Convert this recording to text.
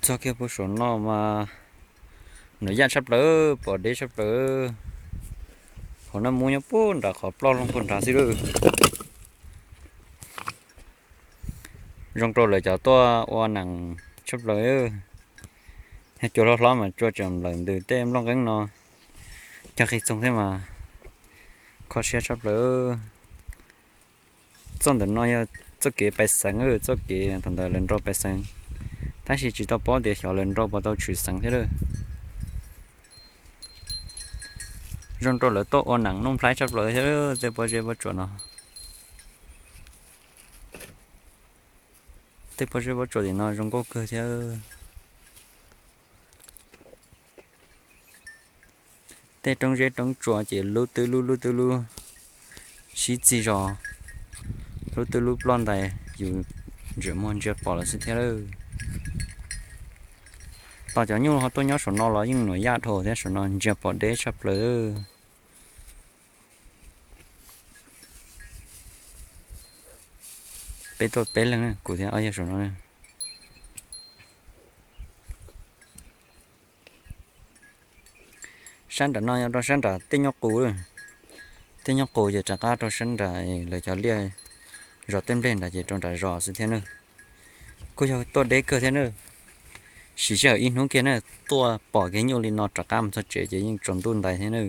Tog kiag puag saum no mas nws yaj tshaj plaws, pom deb tshaj plaws. Hauv no muaj nyob puag nram qhov ploj loog puag nrad xwb lawm. Zoo rau lawv cov tuaj ua nees tshaj plaws. Yog cua hlob hlob mas cua tseem nplawm ntws tej nplooj nqeeb no. Cog qis txoog thiab mas kho siab tshaj plaws. Txoj ntawm no yog txoj kev pais xeev, txoj kev thaum ntawd lawv nrau pais xeev, tab sis tsis tau paub tias xyov lawv nrau puas tau tshwm xeev thiab lawm. Zoo rau lawv tuaj ua nees Nuj Nplhaib tshaj plaws thiab tej pob zeb pob tsuas no. Tej pob zeb pob tsuas tim no zoo nkauj kawg thiab. Tej roob zeb roob tsuas ces lub twb lub lub twb lub sib txig zos, lub twb lub ploj ntais yus ntsia muag ntsia pom lawm xwb thiab lawm. Tos cov nyuj ho tuaj nyob saum no los yeej nuam yaj dhau thiab, saum no ntsia pom deb tshaj plaws. Peb tuaj peb leeg, kuv thiab ob yawg saum no. Sab nram no yog rau sab nram tej nyuj qus, tej nyuj qus ces rov qab rau sab nram lawv cov liaj zos tej nplej nrad ces rau nram zos xwb thiab na. Kuj yog tuaj deb kawg thiab na. Siv sij hawm ib hnub kiag na, tuaj pom kiag nyuj li no rov qab mus txog tsev ces yeej tsaus ntuj ntais thiab na.